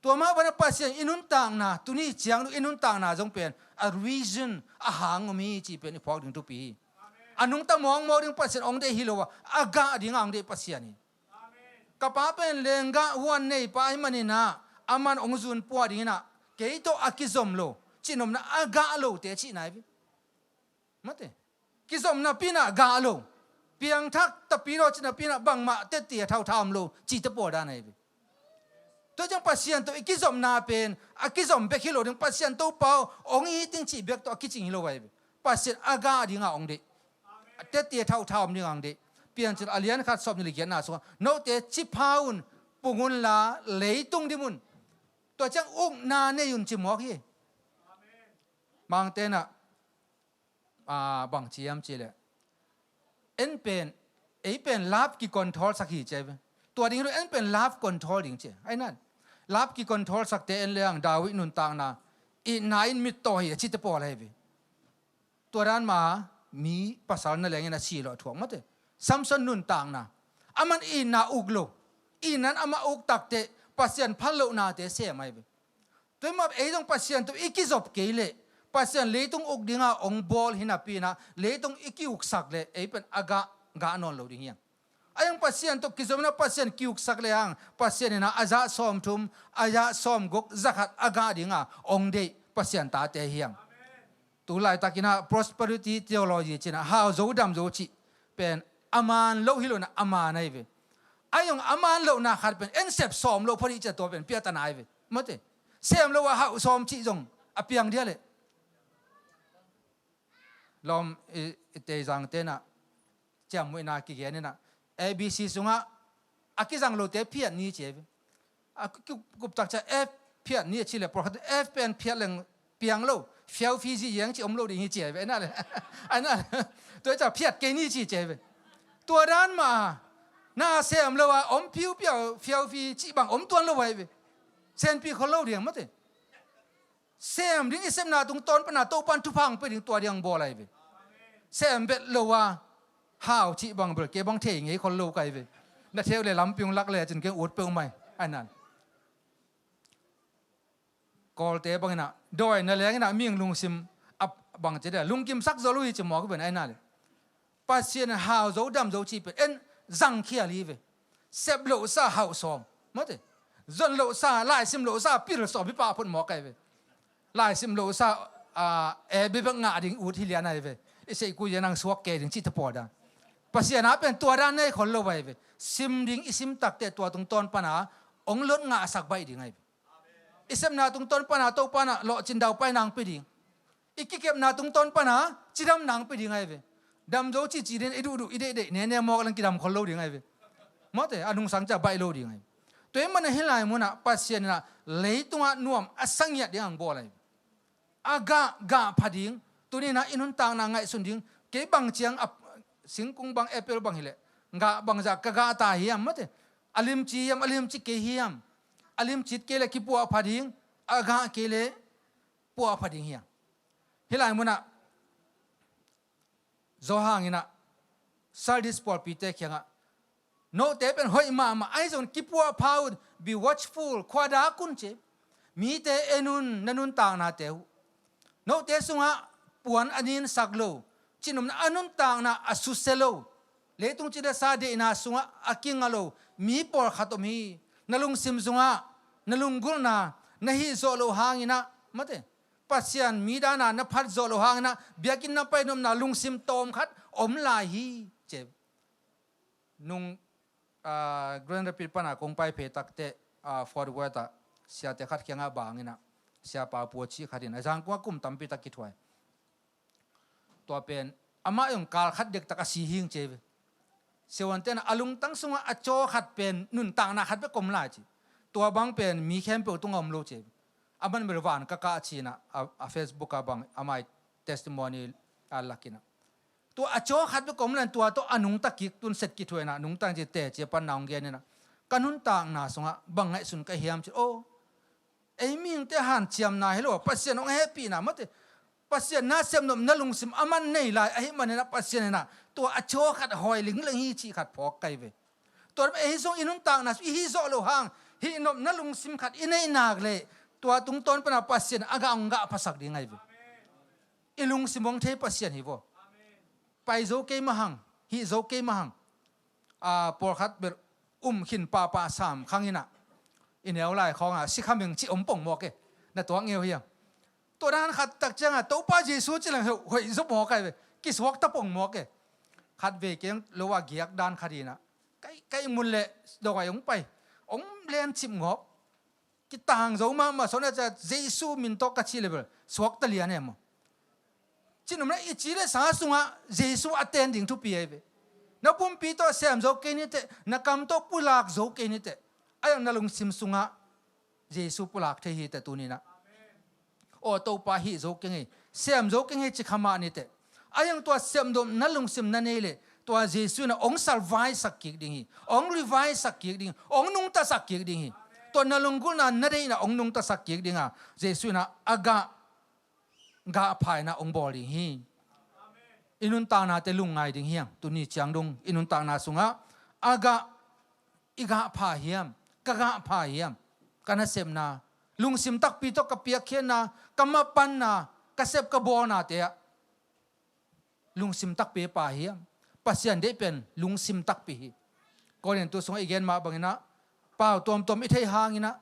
Tua mah bana Pasian i nuntakna, tuni ciang i nuntakna zong pen a reason, a hang om hi cih pen i phawk ding thupi hi. A nungta mawkmawk ding Pasian hong deih hi lo a, a gah dinga hong deih Pasian hi. Ka pa pen lenggah huan neipa ahih maninah, aman hong zun puah dinginah Kei tawh a kizom lo, cihnopna a gah lote cihna hi ve. Mate. Kizomna pinah gah lo, piangthak tapi lo cihna pinah bangmah tette thauthau om lo cihte pawl dan ahi ve. Tua ciang Pasian tawh i kizomna pen a kizom bek hi lo ding, Pasian Topa aw hong it ing cih bek tawh a kicing hi lo ahi ve. Pasian a gah dinga hong deih, tette thauthau om dinga hong deih. Piancil a lian khat sawm nih le giatna sungah note ci pha un, pung unla leitung dim un. Tua ciang ukna nei un ci mawk hi. Mangte inah, ah, bang ci hiam cih leh, en pen, ei pen love kicontrol sak hi ci ahi ve. Tua ding hi lo, en pen love control ding ci ahi. Ahi na, love kicontrol sakte en leng David nuntakna, itna in mittaw hi a cihte pawl ahi ve. Tua dan mah mi pasal na leng in a si lo a thuak mate. Samson nuntakna, aman itna uk lo, itna in amah uk takteh Pasian phallohnate sem ahi ve. Tua hi mah ei zong Pasian tawh i kizop kei leh Pasian leitung uk dinga hong bawl hi napi inah leitung i kiuksak leh ei pen a gah, gah nawn lo ding hi hang. A hiang Pasian tawh kizom inah Pasian kiuksak lehang Pasian inah a zah sawmthum, a zah sawmguk, za khat a gah dinga hong deih Pasian tate hi hang. Tu laitakinah prosperity theology cinah hau zo dam zo cih pen a man loh hi lo inah a man ahi ve. A hiang a man lohna khat pen en sep sawm lo phot hi ci a, tua pen piatana ahi ve. Mate. Sem lo a hau sawm cih zong a piang dia leh. Lawm i, i teizangte inah ciammuhna kigen inah A B C sungah a kizang lote phiat ni ci ahi ve. A ku-, ku-, kuptak ciang F phiat ni a ci leh pawlkhat F pen phiat leng piang lo, fiaufi zih yeng ci om lo ding hi ci ahi ve. Ahi na leh, ahi na leh, tua hi ciang phiat kei ni ci ci ahi ve. Tua dan mah na sem lo a om piupiau fiaufi cih bang om tuan lo ahi ve. Senpi khol lo ding mate. Sem ding i sepna tungtawn pana Topan thupha hong pia ding, tua ding hong bawl ahi ve. Sem bet lo a hau cih bang bel kei bang thei ngei khol lo ka hi ve. Na theu le lampi hong lak lecin kei ut peuhmah hi. Ahi na, Kawlte bang inah dawi na leng inah mihing lungsim a bang ci dia, lungkimsak zo lo hi ci mawk hi pen. Ahi na leh Pasian in hau zo dam zo cih pen en zangkhial hi ve. Sep lohsa hau sawm mate. Zon lohsa, laisim lohsa pil sawm hi pah phot mawk ahi ve. Laisim lohsa, ah, A B bek ngah ding ut hi lian ahi ve. I seihkui zia nang suak kei ding cihte pawl dan. Pasian a pen tua dan nei khol lo ahi ve. Sim ding i sim takteh tua tungtawn pana hong lot ngahsak baih ding ahi ve. I sepna tungtawn pana Topa inah lawhcin daupai nang pia ding. I kikepna tungtawn pana cidam nang pia ding ahi ve. Dam zo cici ding, i duhduh i deihdeih nene mawk leng kidam khol lo ding ahi ve. Mawte, a nungsang ciang baih lo ding ahi ve. Tua hi mana hih lai munah Pasian inah leitungah nuam a sangiat ding ang bawl ahi ve. A gah, gah pha ding. Tuni inah i nuntakna ngaihsun ding. Kei bang ciang a singkung bang apple bang hileh gah bangzah ka gah ta hiam mate. A limci hiam, a limci kei hiam. A limcit kei leh kipuah pha ding. A gah kei leh puah pha ding hiam. Hih lai munah Johan inah Sardis pawlpite kiangah note pen hoih mahmah ahi zongin kipuah pha un, be watchful, khuadak un ci. Mite en un, na nuntaknate uh. Note sungah puan a ninsak lo, cihnopna a nuntakna a susia lo, leitung cilesa deihna sungah a kinga lo mi pawlkhat om hi. Na lungsim sungah na lunggulhna na hih zawh loh hanginah mate, Pasian mi dana na phat zawh loh hanginah biakinn na pai nopna lungsim tawmkhat om lai hi ci. Nung, ah, Grand Rapids pana kong pai phei takteh, ah, Fort Worth ah siate khat kiangah bang inah, siapa pua cih khat in a zangkungah kum tampi tak kithuai. Tua pen amah zong kal khat dektak a si hing ci ve. Siavuante na a lungtang sungah a caw khat pen nuntakna khat bek om lai ci. Tua bang pen mi khempeuh tungah om lo ci ve. A man bel van ka kah cinah a, a Facebook ah bang amah i testimony a lakinah. Tua a caw khat bek om lai, tua tawh a nungta kik, tun set kithuainah nungta ci, teci a panna hong geninah ka nuntakna sungah bang ngaihsun ka hiam ci. Aw, ei mihingte hanciamna hi lo a, Pasian hong hehpihna mate. Pasian na sepnop na lungsim a man nei lai ahih maninah Pasian inah tua a caw khat hawi lingleng hi cih khat phawk kai ve. Tua ei zong i nuntakna sung i hih zawh loh hang hih nopna lungsim khat i neih nak leh tua tungtawn pana Pasian a gah hong gah phasak ding ahi ve. I lungsim hong thei Pasian hi vaw. Pai zo kei mah hang, hih zo kei mah hang. A, pawlkhat bel um khin pahpah sam khanginah i neu lai khawngah sikhameng cih om pong mawk e. Na tuak ngeu hiam? Tua dan khat tak ciangah Topa Jesu ci leng hoih zo mawk ai ve. Kisuak tapong mawk e. Khat vei keng lo a giak dan khat inah, kai kai mun le dawai hong pai, hong lencip ngawp. Kitang zo mahmah sawn a ciah Jesu min tawh ka cih le bel suakta lian e maw? Cinum le i ci le sa sungah Jesu a ten ding thupi ahi ve. Na pumpi tawh sem zo kei niteh, na kam tawh pulak zo kei niteh, a iang na lungsim sungah Jesu pulak thei hiteh tuninah. Aw Topa hih zo keng hi, sem zo keng hi ci kha mah niteh, a iang tua semdom na lungsim na nei leh tua Jesu inah hong salvaisak kik ding hi. Hong reviveisak kik ding hi. Hong nungtasak kik ding hi. Tua na lunggulhna na deihna hong nungtasak kik dinga Jesu inah a gah gahpha inah hong bawl ding hi. I nuntaknate lungngai ding hiam? Tuni ciang dong i nuntakna sungah a gah, i gahpha hiam? Ka gahpha hiam? Ka nasepna, lungsim takpi tawh ka piakkhiatna, ka mapanna, ka sep ka bawlnate ah lungsim takpi pa hiam? Pasian deih pen lungsim takpi hi. Korintu sungah i gen mah banginah pau tuamtuam i theih hanginah,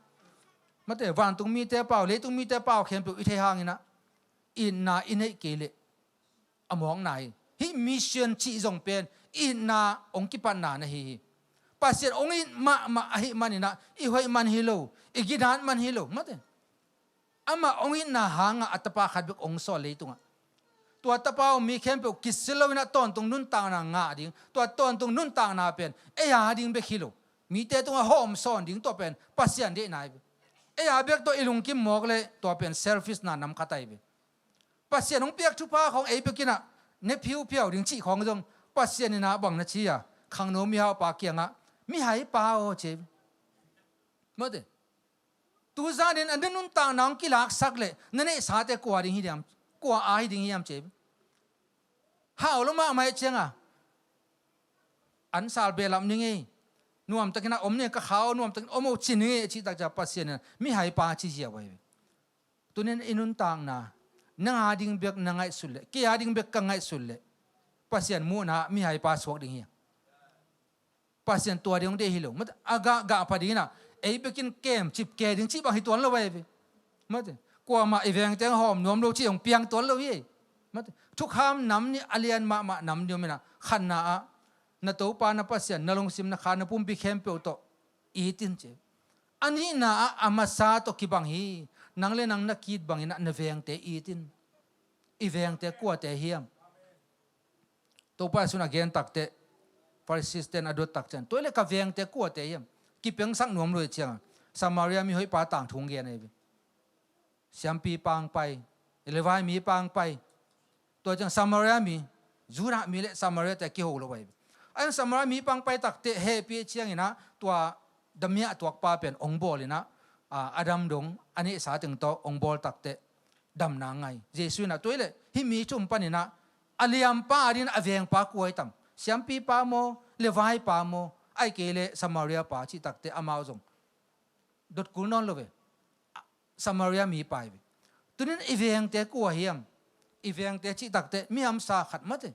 mate, vantung mite pau, leitung mite pau khempeuh i theih hanginah itna i neih kei leh a mawkna hi. Hih mission cih zong pen itna hong kipatna na hi hi. Pasian hong it mahmah ahih maninah i hoih man hi lo, i ginat man hi lo, mate. Amah hong itna hangah a tapa khat bek hong sawl leitungah. Tua tapa hong mi khempeuh kisil loinah tawntung nuntakna ngah ding, tua tawntung nuntakna pen ei a ding bek hi lo, mite tungah hawm sawn ding, tua pen Pasian deihna hi ve. Ei a bek tawh i lungkim mawk leh tua pen selfishna nam khat ahi ve. Pasian hong piak thupha khawng ei bekinah ne phiuphiau ding cih khawng zong Pasian inah bang na ci a, khangno mihaupa kiangah mihaipa aw ci hi ve. Mate. Tuzanin a na nuntakna hong kilaksak leh na neihsate kua ding hi diam? Kua a hi ding hiam ci hi. Hau lo mahmah cianga an sal behlap ning ei, nuamtakinah om ning, ka khau nuamtakin om o ci ning ei, a cihtak ciah Pasian inah mihaipa ci ziau ahi ve. Tunin i nuntakna nang a ding bek na ngaihsut leh, kei a ding bek ka ngaihsut leh Pasian muhna mihaipa suak ding hi. Pasian tua ding hong deih hi lo. Mate, a gah gahpha dinginah ei bekin kem cip ke ding cih bang hi tuan lo ahi ve. Mate, kuamah i vengte hong hawm nuam lo cih hong piang tuan lo hi. Mate, thukham nam nih a lian mahmah nam nih om inah, khatna ah na Topa na Pasian na lungsim na kha na pumpi khempeuh tawh it in ci. A nihna ah a masa tawh kibang hi. Nang le nang na ki-it banginah na vengte it in. I vengte kuate hiam? Topa Jesuh in a gen takteh Pharisee-te in a dot tak ciang, tua hi leh ka vengte kuate hiam? Kipengsak nuam lo hi cianga Samaria mihoihpa tangthu hong gen ahi ve. Siampipa hong pai, Levi mipa hong pai. Tua ciang Samaria mi, Judah mi le Samaria-te kiho lo ahi ve. A ciang Samaria mipa hong pai takteh hehpih cianginah tua damiah tuakpa pen hong bawl inah, a, a dam dong a neihsa teng tawh hong bawl takteh damna ngai. Jesuh inah tua hi leh hih mi thum paninah a liampa a dingin a vengpa kua hi tam? Siampipa maw, Levipa maw, ahih kei leh Samaria pa cih takteh amau zong dot kul nawn lo ve. Samaria mipa hi ve. Tunin i vengte kua hiam? I vengte cih takteh mi hamsa khat, mate,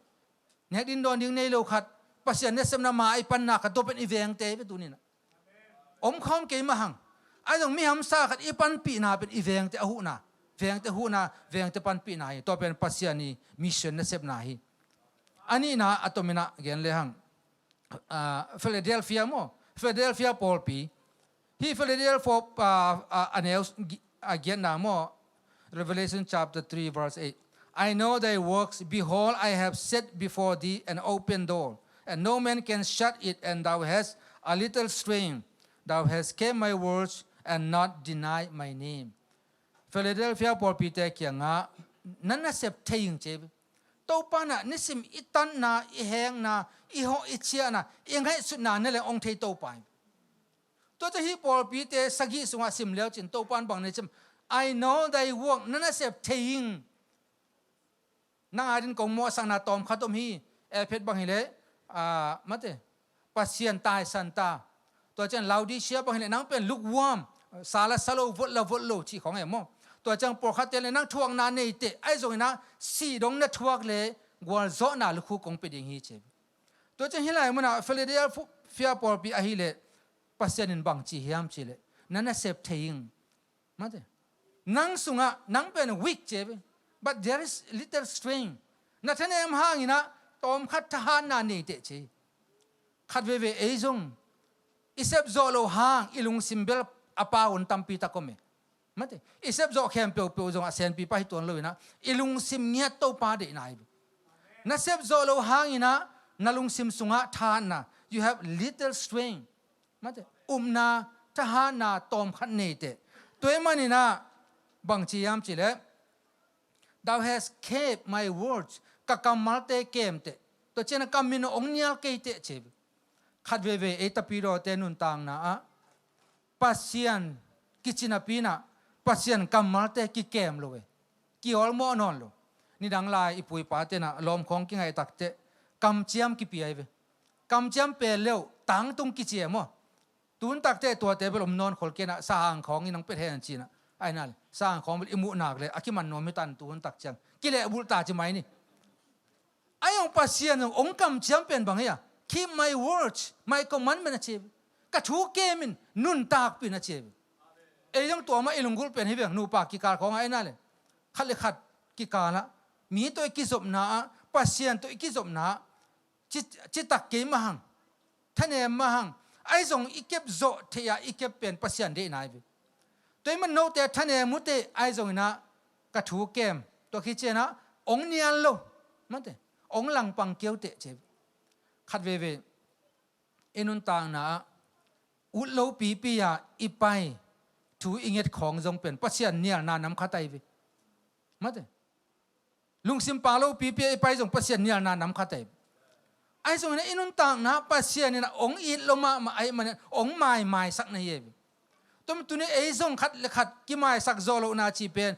nek din dawn ding nei lo khat, Pasian nasepna ma i panna khat, tua pen i vengte hi ve tuninah. Om khawm kei mah hang. Ahi zong mi hamsa khat i panpihna pen i vengte a huhna, vengte huhna, vengte panpihna hi. Tua pen Pasian i mission nasepna hi. A nihna a tominah gen lehang, ah, Philadelphia maw, Philadelphia pawlpi. Hih Philadelphia, ah, ah, a neu gi-, a giatna maw, Revelation chapter three verse eight. I know thy works. Behold, I have set before thee an open door, and no man can shut it, and thou hast a little strength. Thou hast kept my words and not denied my name. Philadelphia pawlpite kiangah na nasep thei ing ci hi. Topa inah nisim i tanna, i hengna, i hawh i ciahna, i ngaihsutna na leng hong thei Topa hi. Tua ciang hih pawlpite sagih sungah sim leucin Topa in bang na ci hiam? I know thy work, na nasep thei ing. Nang a dingin kong mawhsakna tawmkhat om hi. Ephet bang hileh, ah, mate, Pasian taisan ta. Tua ciang Laodicea bang hileh nang pen lukewarm, sa la sa lo, vot la vot lo cih khawng e maw. Tua ciang pawlkhatte leh nang thuakna neiteh, ahi zonginah sih dong na thuak leh gualzawhna lukhu kong pia ding hi ci hi. Tua ciang hih lai munah Philadelphia pawlpi ahileh Pasian in bang ci hiam cihleh, na nasep thei ing. Mate. Nang sungah nang pen weak ci hi ve. But there is little strength. Na thanem hangin ah tawmkhat thahatna nei teh ci hi. Khat veve ei zong i sepzawh loh hang i lungsim bel a pau hun tampi tak om e. Mate, i sepzawh khempeuhpeuh zong a senpipa hi tuan lo in ah i lungsim ngiat Topa deihna hi ve. Na sepzawh loh hangin ah na lungsim sungah thahatna, you have little strength. Mate, upna, thahatna tawmkhat nei teh. Tua ahih manin ah bang ci hiam cih leh, "Thou hast kept my words." Ka kammalte kem teh. Tua ciangin ah ka min hong nial kei teh ci hi ve. Khat veve ei tapidawte nuntakna ah Pasian kici napi in ah Pasian kammalte kikem lo e. Kiawlmawh nawn lo. Nidang lai i pu i pate in ah lawm khawng kingaih tak teh kamciam kipia hi ve. Kamciam pel le uh tangtung kici e maw. Tun tak teh tuate bel om nawn khol kei in ah sahang khawng in hong pet hen ci in ah. Ahih nak leh sahang khawng bel i muh nak leh a kiman nuam hi ta in, tun tak ciang kilehbulh ta ci mai ni. Ahi zong Pasian zong hong kamciam pen bang hiam? "Keep my words, my commandment," a ci hi ve. Ka thu kem in, nuntak pih in a ci hi ve. Ei zong tua mah i lunggulh pen hi ve, nupa kikal khawng ah ahih nak leh. Khat le khat kikal ah, mi tawh i kizopna ah, Pasian tawh i kizopna ah, ci, citak kei mah hang, thanem mah hang. Ahi zong i kep zawh theih a i kep pen Pasian deihna hi ve. Tua ahih manin note thanem uh teh, ahi zongin ah ka thu kem. Tua khit ciangin ah hong nial lo. Mate, hong langpang kei uh teh ci hi ve. Khat veve i nuntakna ah ut lopipi a i pai thu i nget khawng zong pen Pasian nialna nam khat ahi ve. Mate, lungsim pang lopipi a i pai zong Pasian nialna nam khat ahi ve. Ahi zongin ah i nuntakna Pasian in ah hong it lo mahmah ahih manin hong maimaisak na hi ve. Tua manin tuni ei zong khat le khat kimaisak zawh lohna cih pen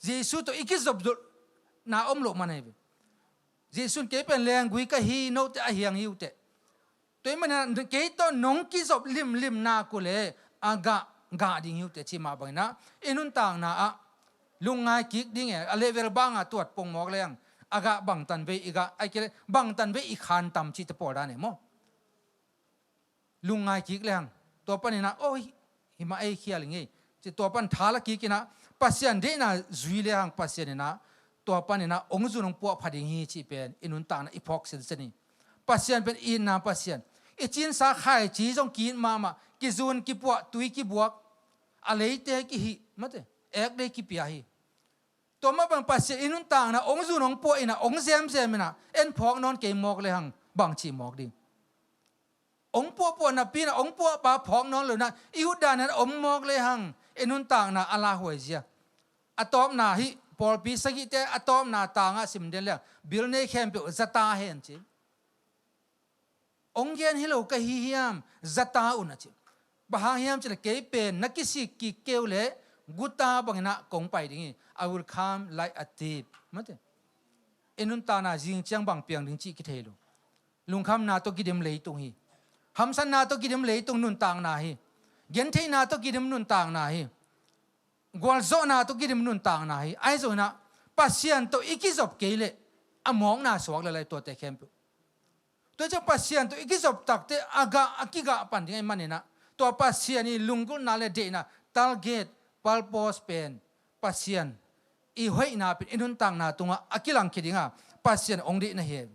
Jesu tawh i kizopna om loh man ahi ve. Jesu in, "Kei pen lenggui ka hi, note a hiang hi uh teh. Tua ahih manin ah kei tawh nong kizop limlim nak uh leh a gah gah ding hi uh teh," ci mah bangin ah i nuntakna ah lungngai kik ding e. A level bang a tuat pongmawk lehang a gah bangtan vei i gah, ahih kei leh bangtan vei i khan tam cihte pawl dan e maw. Lungngai kik lehang tua panin ah, "Oh, hi, hi mah ei khial ing ei," ci, tua pan tha la kik in ah Pasian deihna zui lehang Pasian in ah tua panin ah hong zun hong puah pha ding hi cih pen i nuntakna i phawk sinsen hi. Pasian pen itna Pasian. I cinsa khaici zong ki-it mahmah, kizun kipuah, tui kibuak, a leite kihih, mate, ek dei kipia hi. Tua mah bang Pasian i nuntakna hong zun hong puah in ah, hong zemzem in ah, en phawk nawn kei mawk lehang bang ci mawk ding? Hong puahpuah napi in ah hong puahpa phawk nawn lo in ah i ut dan in ah om mawk lehang i nuntakna a lauhuai zia. A tawpna hih pawlpi sagihte a tawpna tangah sim den lehang bil nei khempeuh zata hen ci. Hong gen hi lo ka hi hiam, zata un a ci. Bang hang hiam cih leh kei pen na kisik kik kei uh leh guta bangin ah kong pai ding hi. I will come like a thief. Mate. I nuntakna zing ciang bang piang ding cih kithei lo. Lungkhamna tawh kidim leitung hi. Hamsatna tawh kidim leitung nuntakna hi. Gentheihna tawh kidim nuntakna hi. Gualzawhna tawh kidim nuntakna hi. Ahi zongin ah Pasian tawh i kizop kei leh a mawkna suak lel lai tuate khempeuh. Tua ciang Pasian tawh i kizop tak teh a gah, a kigah pan ding ahih manin ah tua Pasian i lunggulhna le deihna, target, purpose pen Pasian i hoihna pen i nuntakna tungah a kilangkhia ding a, Pasian hong deih na hi.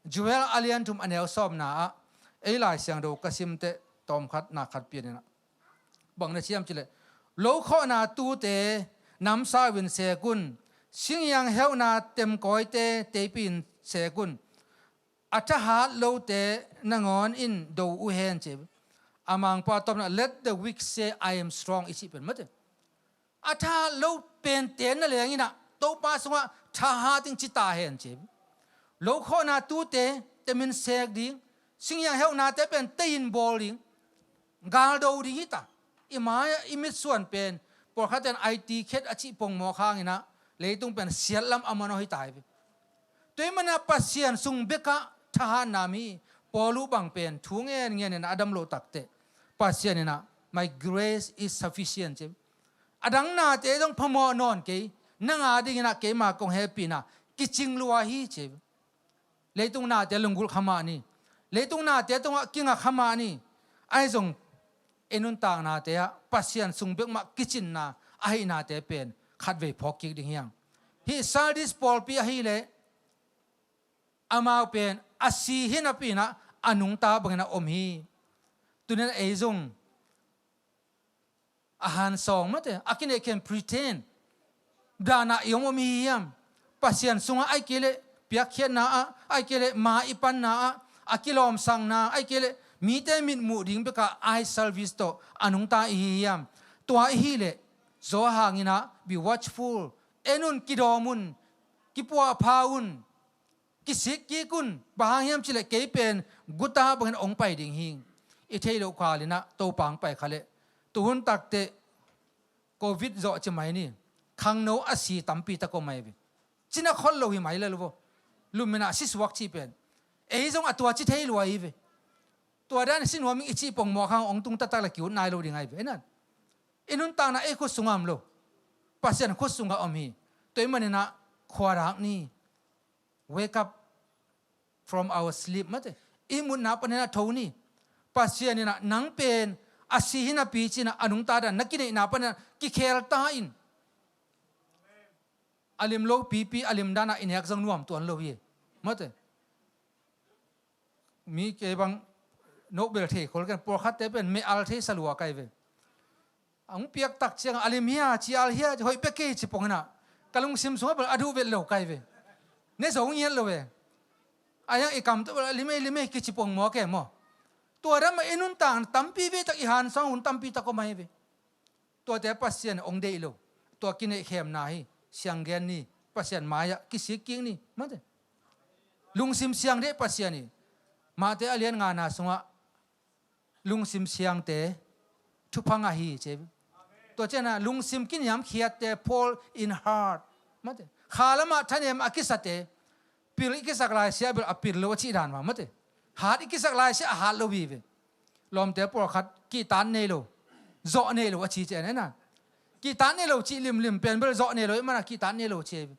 Joel a lian thum a neu sawmna ah ei Lai Siangtho ka sim teh tawmkhat na khat pian in ah bang na ci hiam cih leh, "Lokhawhna tute namsau in sek un, singiang heuhna temkawite teipi in sek un, a thahat lote nangawn in do uh hen," ci. A Mangpau tawpna, "Let the weak say, 'I am strong,'" i cih pen mate. A thahat lo pente na leng in ah Topa sungah thahat in ci ta hen ci. Lokhawhna tute temin sek ding, singiang heuhnate pen teihin bawl ding, galdo ding hi ta. I mai-ah i mitsuan pen pawlkhatte in IT khet a cih pongmawk hangin ah leitung pen siatlam a man aw hi ta hi ve. Tua ahih manin ah Pasian sung bekah thahatna mi Paul uh bang pen thu ngen ngen in a dam loh tak teh Pasian in ah, "My grace is sufficient," ci. A dang nate zong phamawh nawn kei, nang a dingin ah keima kong hehpihna kicing lua hi ci. Leitung nate lunggulh kha mah ni. Leitung nate tungah kinga kha mah ni. Ahi zong i nuntaknate ah Pasian sung bek mah kicinna ahihnate pen khatvei phawk kik ding hi hang. Hih Sardis pawlpi ahileh amau pen a si hi napi-in ah a nungta bangin a om hi. Tuni-in ah ei zong a hansawng mate, a kineihkhem pretend dan ah i om om i hi hiam? Pasian sungah ahih kei leh piakkhiatna ah, ahih kei leh ma i panna ah, a kilawmsakna, ahih kei leh mite mitmuh ding bekah eye service tawh a nungta i hi hiam? Tua i hih leh Johan in ah, "Be watchful." En un, kidawm un, kipuahpha un, kisik kik un. Bang hang hiam cih leh kei pen guta bangin hong pai ding hi. I theih loh khalin ah Topa hong pai kha leh, tuhun takteh covid zawh ci mai ni, khangno a si tampi tak om mai ve. Cina khol lo hi mai lel vo. Lumin ah si suak cih pen, ei zong a tua ci thei lua hi ve. Tua dan si nuam ing i cih pongmawk hang hong tung taktak leh ki-ut nai lo ding ahi ve. Ei nang, i nuntakna ei khut sungah om lo, Pasian khut sungah om hi. Tua ahih manin ah khuarak ni. Wake up from our sleep mate. I mutna panin ah tho ni. Pasian in ah nang pen a si hi napi ci-in ah a nungta dan, na kineihna panin ah kikhel ta in. A lim lo pipi, a lim dan ah i nek zong nuam tuan lo hi mate. Mi kei bang nobel thei khol ken, pawlkhatte pen meh al thei sa lua ka hi ve. A hong piak tak ciang a lim hia, ci al hia, hoih bek kei ci pong in ah, ka lungsim sungah bel a duh vet lo ka hi ve. Ne zo ngiat lo ve. A hiang i kam tawh bel a lim ei, lim ei kici pongmawk e maw. Tua dan mah i nuntakna tampi vei tak i hansawng hun tampi tak om ahi ve. Tuate Pasian hong deih lo. Tua kineihkhemna hi. Siang gen ni. Pasian mai-ah kisik kik ni mate. Lungsim siang deih Pasian hi. Matthai a lian ngana sungah lungsim siangte thupha ngah hi ci. Tua ciangin ah lungsim kiniamkhiatte, poor in heart mate. Kha lamah thanem a kisate, pil i kisak laisia bel a pil lo a cih dan mah mate. Hat i kisak laisia a hat lo hi ve. Lawmte pawlkhat kihtak nei lo, zawh nei lo a ci ci en en a. Kihtak nei lo cih limlim pen bel zawh nei lo ahih manin ah kihtak nei lo ci hi ve.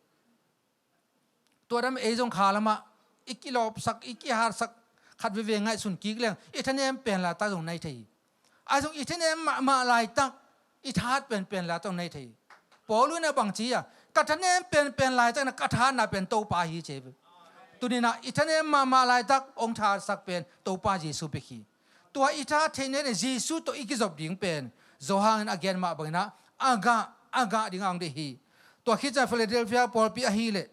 Tua dan mah ei zong kha lamah i kilawpsak, i kihatsak khat veivei ngaihsun kik leng i thanem pen laitak zong nai thei hi. Ahi zong i thanem mahmah laitak i thahat penpen laitak zong nai thei hi. Paul in ah bang ci hiam? Ka thanem penpen laitak in ah ka thahatna pen Topa hi ci hi ve. Tuni-in ah i thanem mahmah laitak hong thahatsak pen Topa Jesu bek hi. Tua i thahat theih nadingin Jesu tawh i kizop ding pen Johan in a gen mah bangin ah a gah, a gah ding a hong deih hi. Tua khit ciang Philadelphia pawlpi ahih leh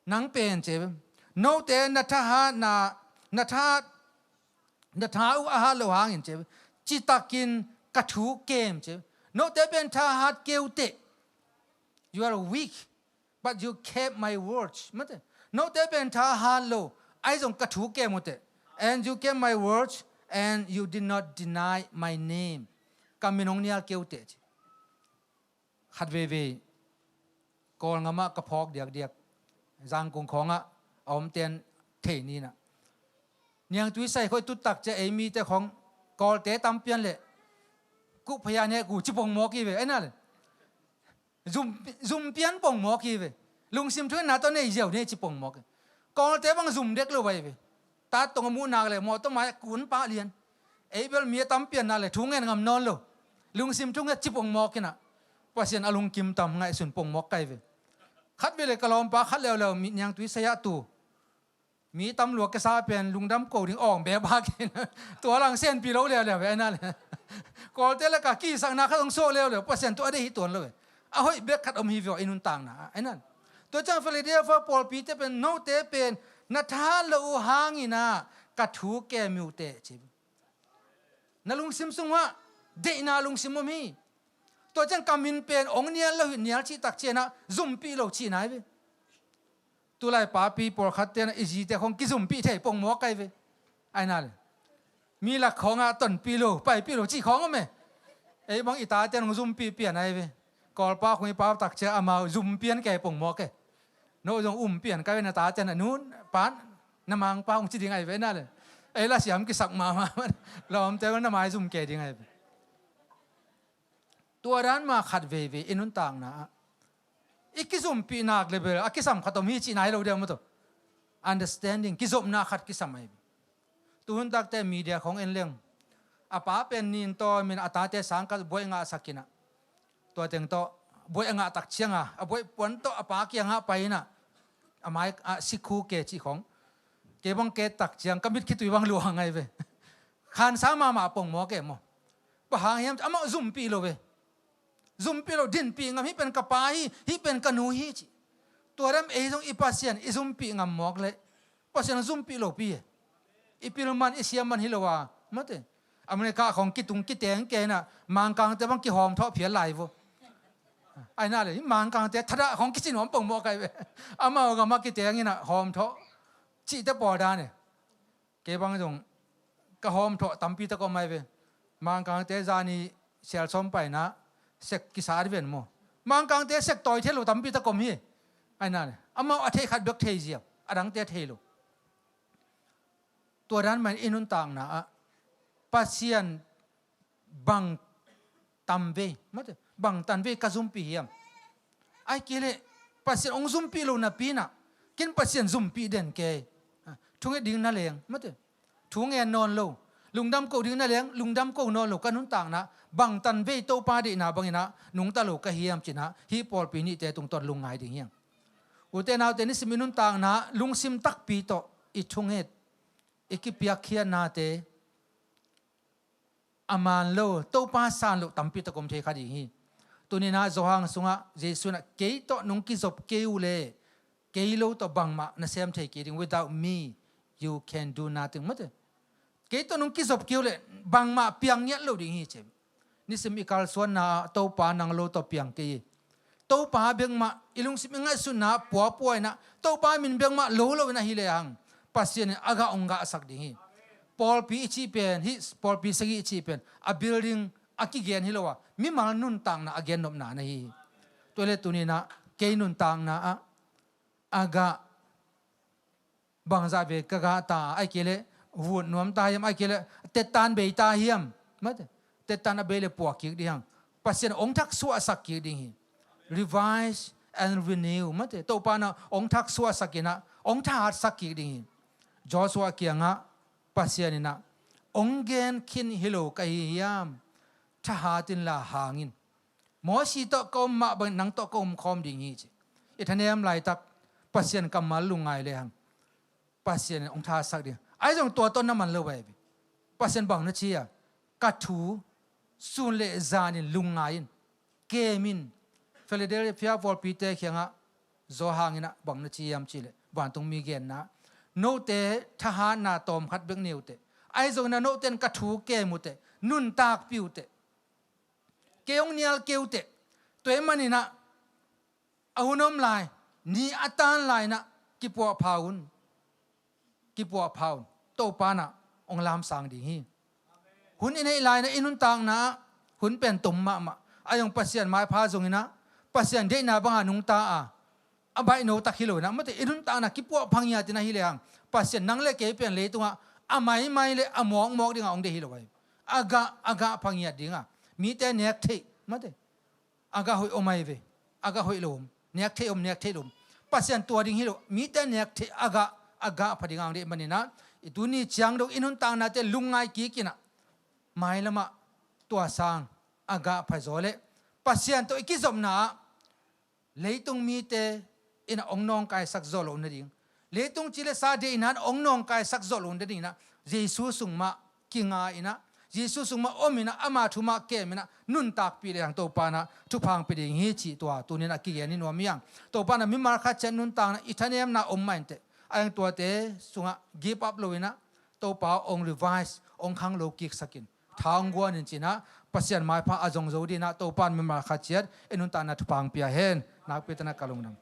nang pen ci, note na thahatna, na thahat, na tha uh a hat loh hangin ci, citakin ka thu kem ci. Note pen thahat kei uh teh. You are weak, but you kept my words. Mate. Note pen thahat lo, ahi zong ka thu kem uh teh. And you kept my words, and you did not deny my name. Ka min hong nial kei uh teh ci. Khat veivei Kawlngam ah ka phawk diakdiak, Zangkung khawngah a omten thei ni in ah. Niangtui sai khawng i tut tak ciang ei mite khawng Kawlte tam pian leh kuhphaya nek uh ci pongmawk hi ve, ei na le. Zum, zum pian pongmawk hi ve. Lungsim thungetna tawh nei ziau ni ci pongmawk hi. Kawlte bang zum dek lo ahi ve. Tat tong a muh nak leh mawtaw mai-ah kun pah lian. Ei bel mi a tam pian nak leh thungen ngam nawn lo. Lungsim thunget ci pongmawk in ah. Pasian a lungkim tam ngaihsun pongmawk ka hi ve. Khat vei leh ka lawmpa khat leuleu mi niangtui sai-ah tu mi tam lua kisa pen lungdam ko ding awng bebak in tua lang senpi lo leuleu ve, ei na le. Kawlte leh ka kisakna khat hong suak leuleu, Pasian tua a deih hi tuan lo ve. A hoih bek khat om hi ve aw i nuntakna ah, ei na le. Tua ciang Philadelphia pawlpite pen note pen na thahat loh uh hangin ah ka thu kem uh teh ci. Na lungsim sungah deihna lungsim om hi. Tua ciang ka min pen hong nial lo hi, nial cih tak ciangin ah zumpih lo cihna hi ve. Tulai papi pawlkhatte in ah i zite khawng kizumpih thei pongmawk ka hi ve, ei na le. Mi lak khawngah tonpih lo, paipih lo cih khawng om e. Ei bang i tate in hong zumpih pian ahi ve. Kawlpa khawng i pau tak ciang amau zum pian kei pongmawk e. No zong um pian ka hi ve, na tate in ah nu, pa, na mangpa hong ci ding ahi ve, ei na le. Ei la siam kisak mahmah, lawmte na mai zum kei ding ahi ve. Tua dan mah khat veivei i nuntakna ah i kizumpih nak leh bel a kisam khat om hi cihna hi lo diam maw tawh. Understanding, kizopna khat kisam ahi ve. Tuhun takte media khawng en leng, a pa pen nin tawm in a tate sangkah buai ngahsak in ah, Tua teng tawh buai a ngah tak cianga a buai puan tawh a pa kiangah pai inah a mai ah sikhu ke cih khong. Kei bang ke tak ciang ka mit khitui bang luang ngai ve. Khansa mahmah pongmawk e maw. Bang hang hiam, amah zumpih lo ve. Zumpih lo, dinpih ngam, hih pen ka pa hi, hih pen ka nu hi ci. Tua dam ei zong i Pasian i zumpih ngam mawk leh Pasian zumpih lopi e. I pil man i siam man hi lo a, mate. America khong kitung kiteng ke inah Mangkangte bang kihawm thawh phial lai vo. Ai na le Mangkangte thadah khong kici nuam pongmawk ai ve. Amau gama kiteng inah hawm thawh cihte pawl dan e. Kei bang zong ka hawm thawh tampi tak om ai ve. Mangkangte zani sial sawm paina sek kisat ven maw. Mangkangte sek tawi thei lo tampi tak om hi. Ai na le amau a theih khat bek thei ziau, a dangte thei lo. Tua dan man i nuntakna ah Pasian bang tanvei, mate, bang tanvei ka zumpih hiam? Ai kei leh Pasian hong zumpih lo napi inah ken Pasian zumpih den kei. Thunget ding na leng, mate, thu ngen nawn lo, lungdam ko ding na leng lungdam ko nawn lo, ka nuntakna bang tanvei Topa deihna bang inah nungta lo ka hiam ci inah hih pawlpi nihte tungtawn lungngai ding hiam? Ute naute, nisim i nuntakna lungsim takpi tawh i thunget, i kipiakkhiatnate a man lo, Topa san loh tampi tak om thei kha ding hi. Tuni inah Johan sungah Jesu inah kei tawh nong kizop kei uh leh kei lo tawh bangmah na sem thei kei ding. Without me you can do nothing, mate. Kei tawh nong kizop kei uh leh bangmah piang ngiat lo ding hi ci. Nisim i kalsuanna ah Topa nang lo tawh piang kei hi. Topa bek mah i lungsim i ngaihsutna puapua inah Topa min bek mah lo lo inah hi lehang Pasian in a gah hong gahsak ding hi. Pawlpi i cih pen, hih pawlpi sagih i cih pen a building a kigen hi lo a, mimal nuntakna a gennopna na hi hi. Tua leh tuni inah kei nuntakna ah a gah bangzah vei ka gah ta, ai kei leh vut nuam ta hiam, ai kei leh tettan bei ta hiam? Mate, tettan a bei leh puak kik ding hang. Pasian hong thak suahsak kik ding hi. Revise and renew, mate, Topa inah hong thak suahsak inah hong thahatsak kik ding hi. Joshua kiangah Pasian inah hong gen khin hi lo ka hi hiam? Thahat inla hang in. Mosi tawh ka om mah bangin nang tawh ka om khawm ding hi ci. I thanem laitak Pasian kammal lungngai lehang Pasian in hong thasak ding. Ai zong tua tawh na man lo bai ve. Pasian bang na ci a, ka thu sun le zanin lungngai in, kem in. Philadelphia pawlpite kiangah Johan inah bang na ci hiam cih leh vantungmi genna, note thahatna tawmkhat bek nei uh teh, ai zong inah note in ka thu kem uh teh, nuntakpih uh teh, kei hong nial kei uh teh. Tua ahih man inah a hun om lai, ni a tan lai inah kipuahpha un. Kipuahpha un. Topa inah hong lamsang ding hi. Hun i neih lai inah i nuntakna ah hun pen tom mahmah. Ai zong Pasian maipha zong inah Pasian deihna banga nungta a, a baihno tak hi lo inah, mate, i nuntakna kipuahpha ngiat inah hi lehang Pasian nang le kei pen leitungah a maimai le a mawkmawk dingah hong deih hi lo ai. A gah, a gah pha ngiat dingah mite nek theih, mate, a gah hoih om ai ve. A gah hoih lo om, nek theih om, nek theih lo om. Pasian tua ding hi lo, mite nek theih a gah, a gah pha dingah hong deih man inah i tuni ciang dong i nuntaknate lungngai kik inah mailamah tua sang a gah pha zaw leh Pasian tawh i kizopna ah leitung mite inah hong nawngkaisak zawh loh nading, leitung ci le sa deihna in hong nawngkaisak zawh loh nading inah Jesu sung mah kinga inah, Jesu sung mah om inah, ama thu mah kem inah nuntakpih lehang Topa inah thupha hong pia ding hi cih tua tuni inah kigen hi nuam hi hang. Topa inah mimal khat ciat nuntakna i thanemna om mah inteh, a hang tuate sungah give up lo inah Topa hong revise, hong khanglo kiksak in, tha hong guan in ci inah Pasian maipha a zong zo ding inah Topa in mimal khat ciat i nuntakna thupha hong pia hen. Nakpi tak inah ka lungdam.